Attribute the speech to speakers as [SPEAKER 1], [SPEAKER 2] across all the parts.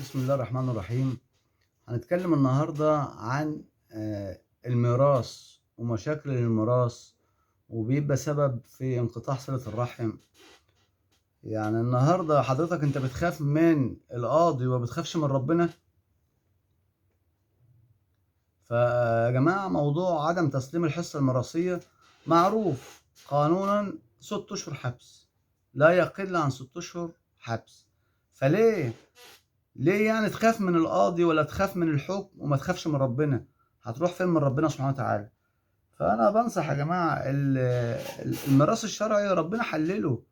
[SPEAKER 1] بسم الله الرحمن الرحيم. هنتكلم النهاردة عن الميراث ومشاكل الميراث، وبيبقى سبب في انقطاع صلة الرحم. يعني النهاردة حضرتك انت بتخاف من القاضي وما بتخافش من ربنا؟ فيا جماعة، موضوع عدم تسليم الحصة الميراثية معروف قانونا 6 أشهر حبس، لا يقل عن 6 أشهر حبس. فليه ليه يعني تخاف من القاضي ولا تخاف من الحكم وما تخافش من ربنا؟ هتروح فين من ربنا سبحانه وتعالى؟ فأنا بنصح يا جماعة، الميراث الشرعي ربنا حلله.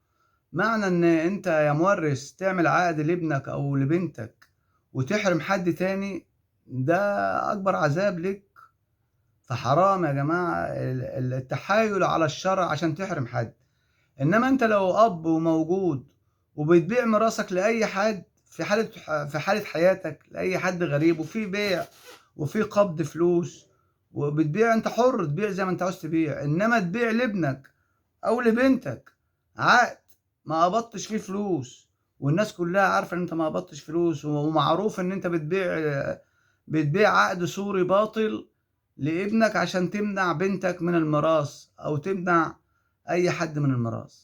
[SPEAKER 1] معنى ان انت يا مورث تعمل عقد لابنك او لبنتك وتحرم حد تاني، ده اكبر عذاب لك. فحرام يا جماعة التحايل على الشرع عشان تحرم حد. انما انت لو اب وموجود وبتبيع ميراثك لاي حد في حالة حياتك لاي حد غريب، وفي بيع وفي قبض فلوس وبتبيع، انت حر تبيع زي ما انت عاوز تبيع. انما تبيع لابنك او لبنتك عقد ما قبضتش فيه فلوس، والناس كلها عارفة ان انت ما قبضتش فلوس، ومعروف ان انت بتبيع عقد صوري باطل لابنك عشان تمنع بنتك من الميراث او تمنع اي حد من الميراث.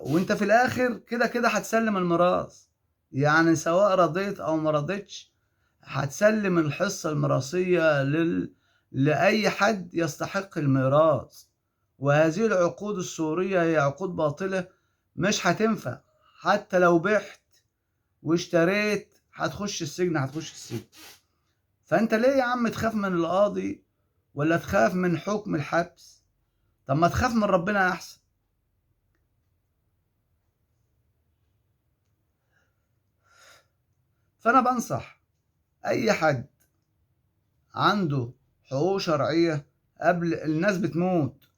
[SPEAKER 1] وانت في الاخر كده كده هتسلم الميراث، يعني سواء رضيت او ما رضيتش هتسلم الحصة الميراثية لأي حد يستحق الميراث. وهذه العقود الصورية هي عقود باطلة مش هتنفع، حتى لو بعت واشتريت هتخش السجن، هتخش السجن. فانت ليه يا عم تخاف من القاضي ولا تخاف من حكم الحبس؟ طب ما تخاف من ربنا احسن. فانا بنصح اي حد عنده حقوق شرعية، قبل الناس بتموت،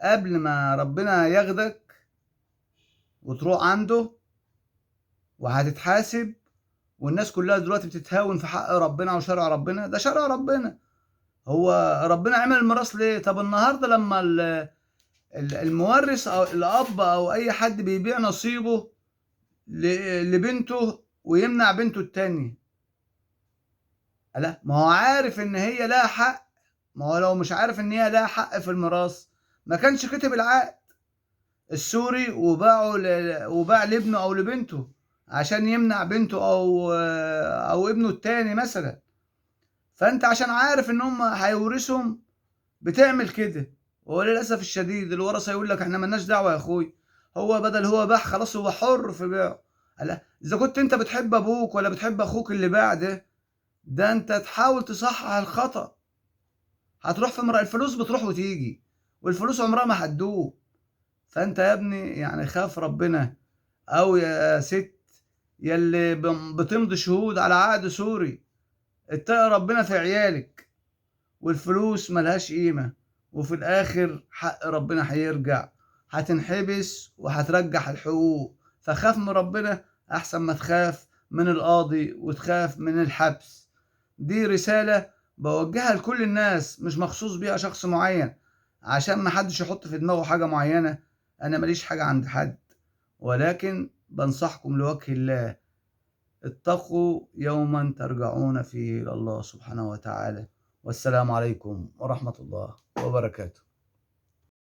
[SPEAKER 1] قبل ما ربنا ياخدك وتروح عنده وهتتحاسب، والناس كلها دلوقتي بتتهاون في حق ربنا وشرع ربنا. ده شرع ربنا، هو ربنا عمل الميراث ليه؟ طب النهارده لما المورث او الاب او اي حد بيبيع نصيبه لبنته ويمنع بنته التانية، لا ما هو عارف ان هي لها حق. ما هو لو مش عارف ان هي لها حق في الميراث ما كانش كتب العقد السوري وباع لابنه او لبنته عشان يمنع بنته او ابنه التاني مثلا. فانت عشان عارف ان هم هيورثهم بتعمل كده. وللاسف الشديد الورثه يقول لك احنا مالناش دعوه يا اخوي، هو بدل هو باع خلاص هو حر في بيعه. لا، اذا كنت انت بتحب ابوك ولا بتحب اخوك اللي باع ده انت تحاول تصحح الخطأ. هتروح في الفلوس بتروح وتيجي، والفلوس عمرها ما هتدوب. فانت يا ابني يعني خاف ربنا، او يا ست يلي بتمضي شهود على عقد سوري، اتقي ربنا في عيالك. والفلوس ملهاش قيمة، وفي الاخر حق ربنا هيرجع، هتنحبس وهترجح الحقوق. فخاف من ربنا احسن ما تخاف من القاضي وتخاف من الحبس. دي رسالة بوجهها لكل الناس، مش مخصوص بيها شخص معين، عشان ما حدش يحط في دماغه حاجة معينة. انا ماليش حاجة عند حد، ولكن بنصحكم لوجه الله، اتقوا يوما ترجعون فيه إلى الله سبحانه وتعالى. والسلام عليكم ورحمة الله وبركاته.